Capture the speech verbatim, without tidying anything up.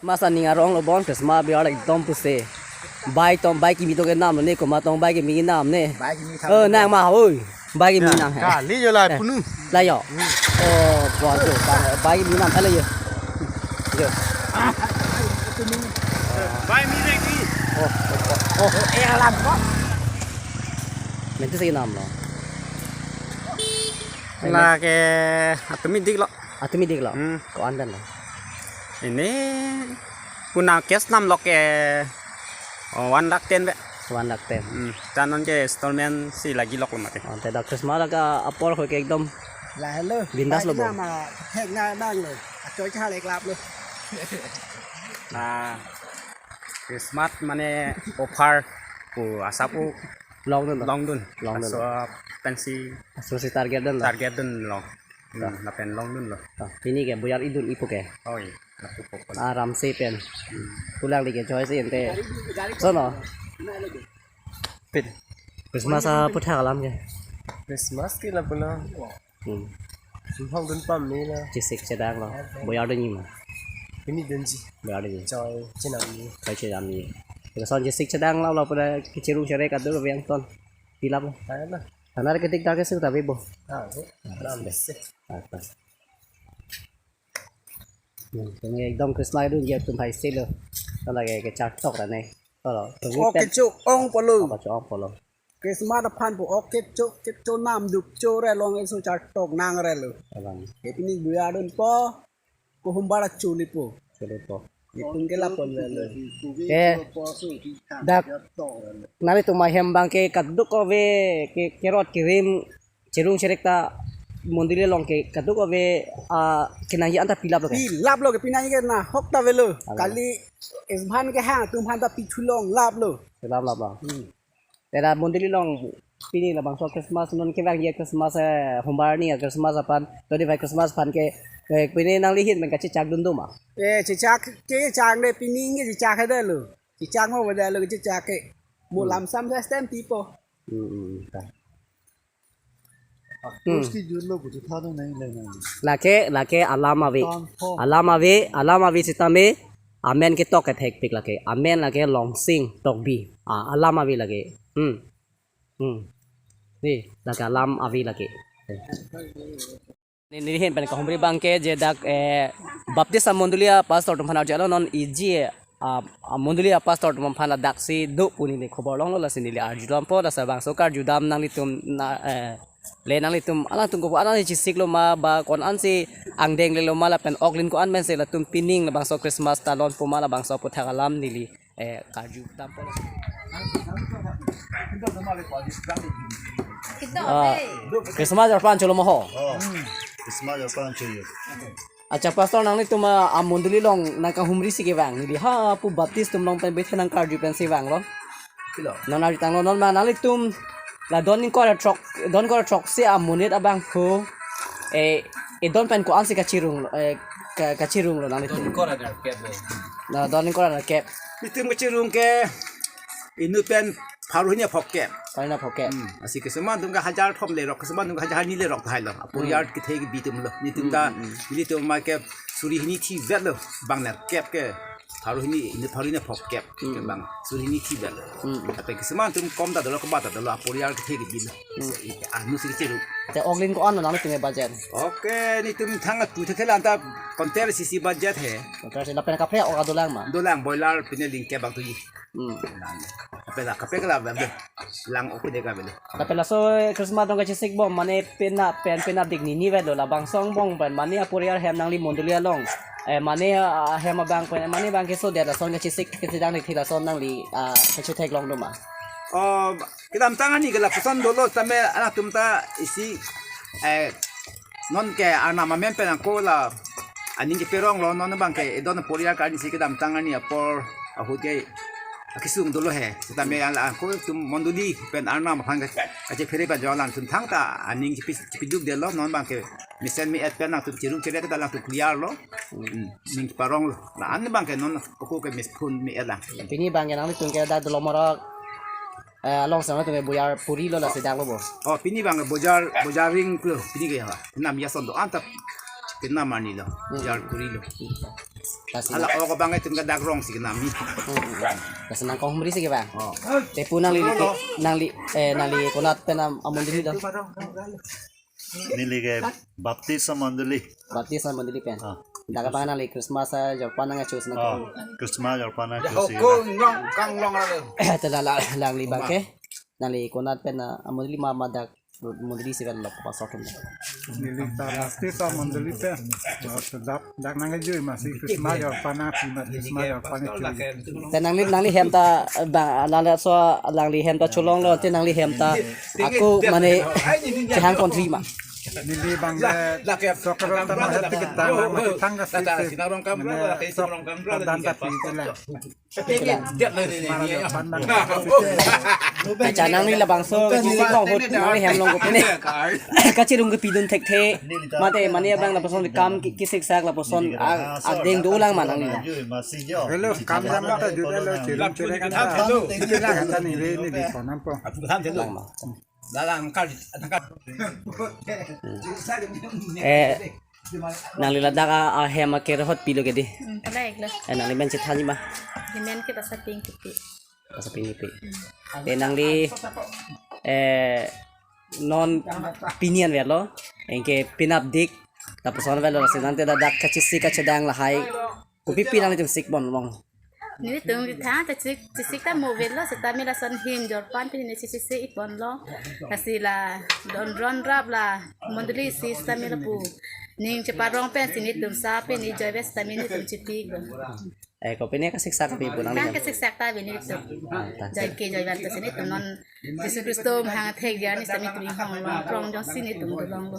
Masa ning arong lo bon, Christmas biar ekdom pusi. Bai tong, bai kimi to kenam ne, komat tong bai kimi kenam ne. Bai kimi tham. Oh, nang ma, oi. Bai kimi nang he. Kali jo la punu. La yo. Oh, buat tu. Bai, bai kimi nam, ala yo. Yo. Bai mi lagi. Oh, oh, oh. Eh, alam kok. Mentu si nam lo. Lake, atumi dik lo. Atumi dik lo. Hmm. Ko-an pen lo? Ini puna cash nam lo ke, oh, one lakh ten be. One lakh ten. Hmm. Ta non ke installment si lagi lo mati. Oh, te dak Christmas lake apor ko ke ekdom la hello. Bindas lo bo. Nama thek na bang lo. Achoi cha le klap lo. Nah, Christmas mane offer ko asap ko longdun lo. Longdun. Longdun lo. Asap pensi. Asap si target dun lo. Target dun lo. Hmm, lapen longdun lo. Ah, pini ke boyar idun ipo ke. Oi, lapu pokok. Aram si pen. Hmm. Pulang lagi joy si ente. Sono. Pit. Christmas aputhak alam ke. Christmas ke lapu lo. Hmm. Longdun pame lo. Chesik chedang lo. Boyar dunji ma. Pini dunji. Boyar dunji. Choi chenam ni. Choi chenam ni. Lason chesik chedang lo, lapu dak kechirung cherek kadokave angton. Pilap lo. Ayo lo. Thanar ketik dak kesik tapi bo. Ah, bo. Aram si. Ah, pas. Hmm, kami ekdom Christmas itu dia tum hai selo. Kalau kayak kecak tok dan eh. Kalau tunggu. Ok, pen chok ong polo. Apa chok ong polo? Christmas aphan pu ok, kechok kechok nam duk chore long eso chak tok nang re lo. Abang. Pini boyar dunpo. Ko humbar achuli po. Chuli po. Itum ke lapon le lo. Eh, dak nanglitum ahem abang ke kadokave ke kerot kirim chirung cherek ta mondoli along ke kadokave, ah, kenangji anta pilap lo ke. Pilap lo ke, pinangji ke nahok ta avelo. Amen. Kali esbhan ke hang atum aphan ta pithu longlap lo. Pilap lap lo. Hmm. Te la mondoli along pini labangso Christmas non kevangji Christmas, eh, humbar ni Christmas aphan, twenty-five Christmas aphan ke, eh, pini nangli ahin pen kachechak dun do ma? Eh, chechak ke chang de, pini ke chechak he de lo. Chechak mo de lo, chechak ke. Mo, hmm, lamsam system tipo. Hmm, hmm, hmm, ta. Hmm. Terus ki jurlo butuh thado nai le nai. Lake, lake alam ave. Confirm. Alam ave, alam ave sitame amen ketok kethekpik lake. Amen lake Longsing Tokbi. Ah, alam ave lake. Hmm. Hmm. Ni, lake alam ave lake. Ni, neli ahin pen kahumri abang ke je dak, eh, Baptist amondoli apastor atum aphan arju lo non iji, eh, a, amondoli apastor atum aphan ladak si do pu neli khobor longlo, lasi neli arjulongpo, lasi labangso karjudam nanglitum na, eh, le nanglitum alangtum kopu anan chesik lo ma ba ko-an si angdeng le lo ma lapen oklin ko-an pen si latum pining labangso Christmas ta lonpo ma labangso aputhak alam neli, eh, karjudampo. Ah, Christmas arpan cholo ma ho. Oh, Christmas arpan cholo. Acha, pastor, nanglitum a, amondoli along nangkahumri si kevang. Neli hapu Baptist atum along pen bethe nangkarju pensi vanglo. Kilo. Non arjutanglo, non ma nanglitum la don ingkoi ra throk, don ingkoi ra throksi amonit abang ho. Eh, eh, don pen ko-an si kachirung, eh, ka-, kachirung lo nanglitum. Don ingkoi ra throk lo. Na don ingkoi ra throk. Itum kachirung ke inut pen pharo hini aphokkep. Pharo hini aphokkep. Hmm. Lasi kisuman atum ke hajar thom lerok, kisuman atum ke hajar hini lerok tahai lo. Aporial, hmm, kethe kebi atum lo. Nelitum ta, hmm, hmm, nelitum ma ke suri hini thi vet lo. Bang nerkep ke pharo hini, inut pharo hini aphokkep. Hmm. Ke bang suri hini thi vet lo. Hmm. Tapi kisuman atum kom ta dolo, keba ta dolo, aporial kethe kebi lo. Hmm. Lasi, ah, nu si kachirung. Te oklin ko-an lo nanglitum ke budget? Oke, nelitum thang atu the the la anta konter sisi budget he. Konter si lapen kaprek ok dolang ma? Dolang, boiler pine lingke bang tuji. Hmm. Kaprek la, kaprek la bang de. Lang ok de ka bang de. Lapen laso Christmas dong kachesik bom, mane penap pen penap dik ni ni vet lo labangso angbong pen mane aporial hem nangli mondoli along. Eh, mane, ah, hem abang pen mane abang keso det lason kachesik kesidang dik thi lason nangli, ah, kachetheklong do ma? Oh, kedamtang arni ke lapuson dolo tame anak atum ta isi, eh, non ke Arnam amen pen ako la aning keperong lo, non abang ke edon aporial ke arni si kedamtang arni apor ahut ke akesung dolo he. Setame ala ako atum mondoli pen Arnam aphan ke kachephere pen jo alangtum thangta aning chepi-, chepiduk det lo, non abang ke mesen me-et pen alangtum chirung cherek ta alangtum clear lo. Hmm, ning parong lo. La an abang ke non ako ke mes phun me-et lang. Pini abang ke nanglitum ke dak dolo morok, eh, along sang atum ke boyar puri lo lasi dak lo bo. Oh, pini abang ke boyar, boyar ring lo. Pini ke ya. Nam ya son do anta. Pini nam arni lo. Hmm. Boyar puri lo. Lasi ala nang, o ko bang itum ke dak rong si kenami. Hmm. Lasi nang kong humri si ke bang. Oh. Te pu nangli, nangli, eh, nangli konat pen am-, amondoli do? Neli ke Baptist amondoli. Baptist amondoli pen. Ah. Dak bang nangli Christmas ajorpan nangchosi nang. Oh, Christmas ajorpan nangchosi. Ko nong kang long lagi. Te la, la, nangli bang ke. Nangli konat pen, ah, amondoli ma, ma dak mondoli si pen lo pasok pen. Neli ta Baptist amondoli pen. Dak, dak nangkejui masi Christmas ajorpan nangpi, masi Christmas ajorpan nangpi. Te nangli, nangli hem ta, bang, nangli so, nangli hem ta cholonglo, te nangli hem ta ako mane chehang kontri ma. Neli bang ke sokro ta ma hati kita, ma thang ka si, mane sok dan ta pi ke la. Christmas ajorpan nang. Acha, nangli labangso kesik long ahut nangli hem along kopine kachirung kepidun thekthe, mate mane abang lapuson kam ki-, kesiksak lapuson a-, adeng dolang ma nangli la. Hello, kam jam ta jut lo, chirung chirung kan ta. Iti lang ta neli, neli sonam po. Lang ma. Dalang kar, dalang kar. Eh, nangli ladak a, ahem aker ahut pilo ke dei? Hmm, palaik lo. Eh, nangli men chethanji ma? Di men ke Pasaping Kipi. Pasaping Kipi. Hmm. Eh, nangli, eh, non pini anvetlo, anke penap dik, lapuson anvetlo, lasi nangte ladak kachesik kachedang lahai kopi pi nanglitum sikpon long? Nelitum ri tha ta chesik, chesik ta mo vetlo, setame lason hem ajorpan pen neli chesik si ponlo. Lasi la don ron rap la mondoli si setame lapu ning cheparong pensi nelitum sa pen ni joy ves setame nelitum chepiklo. Eh, kopine kasiksak pi pu nangli? Nang kasiksak ta ave nelitum. Ah, ta. Joy ke joy van ta si nelitum non Jisu Khristo mahang thek dia ni setame nelitum hong long prong jongsi nelitum dolonglo.